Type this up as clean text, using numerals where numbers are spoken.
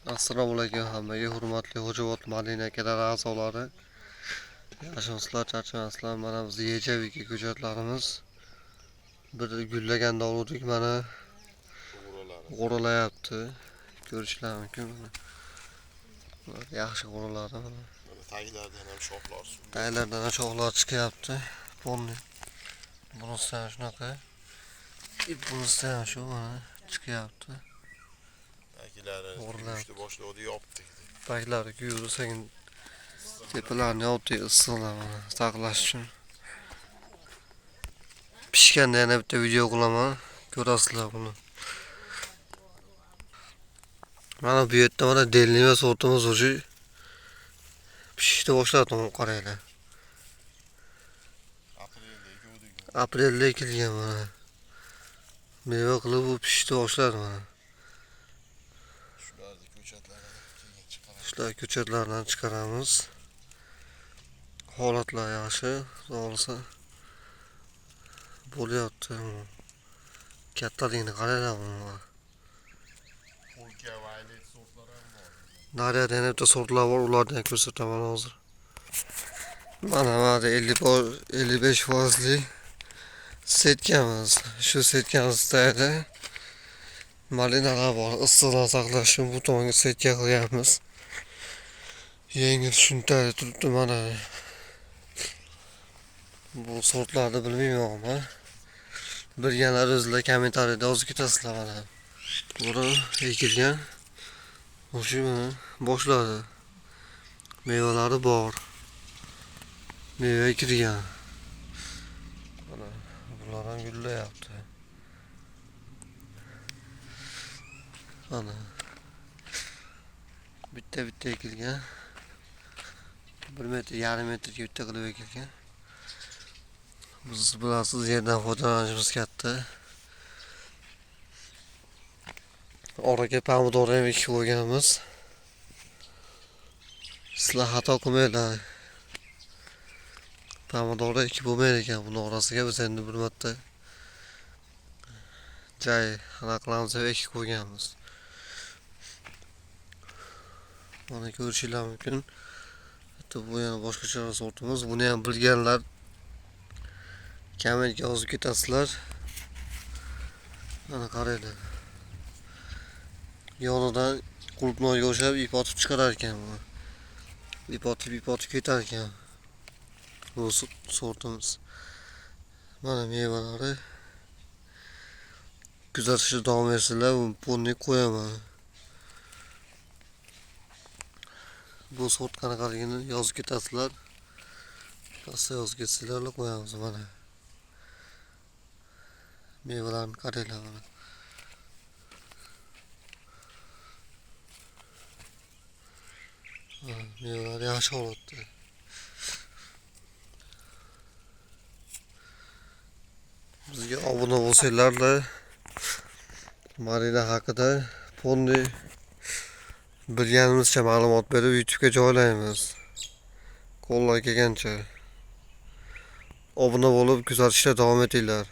Assalomu alaykum hammaga, hurmatli Xo'jobod Madina akalar a'zolari. Yaxshimisizlar, charchamasizlar. Mana biz yecheviki ko'chatlarimiz bir gullaganda oldik, mana g'o'ralayapti. Ko'rishlar mumkin mana. Yaxshi g'o'raladi mana. Taglaridan ham shoxlar. Taglaridan ham shoxlar chiqyapti. Polni. Bunisi ham shunaqa. Bunisi ham shu mana chiqyapti. Taglari kuyishni boshladi, yopdik. Taglari kuydi, sekin tepalarini yopdik issiqlar mana saqlash uchun. Pishganda yana bitta video qilaman, ko'rasizlar buni. Mana bu yerda mana delnima sortimiz уже pishishni boshladi, qaranglar. Aprelda ekilgan mana. Meva qilib bu pishishni boshladi mana. Shular ko'chatlardan chiqaramiz. Holatlar yaxshi, xohlasa bo'lyapti. Kattaligini qaranglar buni. Polka violet sortlari ham bor. Nariyada yana bitta sortlar bor, ularni ham ko'rsataman hozir. Mana 55 foizli setkamiz. Shu setkamizda malinalar bor. Issiqdan saqlash uchun bu tomonga setka qilganmiz. Yengil shunday turibdi mana. Bu sortlarni bilmayman. Bilganlar o'zlar kommentariyada yozib ketasizlar mana. Buni ekilgan. O'sha mana boshladi. Mevalari bor. Meva kirgan. Mana bular ham gullayapti. Mana bitta-bitta ekilgan. 1 metr, yarim metrga bitta qilib ekilgan. Biz bilasiz, yerdan foydalanishimiz katta. Oraga pomidor ham ekib qo'yganmiz. Sizlar xato qilmanglar. Pomidor ekib bo'lmaydi ekan buni orasiga. Biz endi bir marta jay anaqa qilamiz deb ekib qo'yganmiz. Mana ko'rishinglar mumkin. Hatto bu yana boshqacha sortimiz. Buni ham bilganlar kommentga yozib ketasizlar. Mana qaranglar. Yonidan qulupnoyga o'xshab ip otib chiqarar ekan bu. Ip otib ketar ekan. Bu sortimiz. Mana mevalari. Kuzatishda davom etsanglar, buni qo'yaman. Bu sort qanaqaligini yozib ketasizlar. Pastda yozib ketsanglar qo'yamiz mana. Mevalarni qaranglar mana. Mevalar yaxshi holatda. Bizga obuna bo'lsanglar, Marina haqida polni bilganimizcha ma'lumot berib YouTube'ga joylaymiz. Qo'ldan kelgancha. Obuna bo'lib kuzatishda davom etinglar.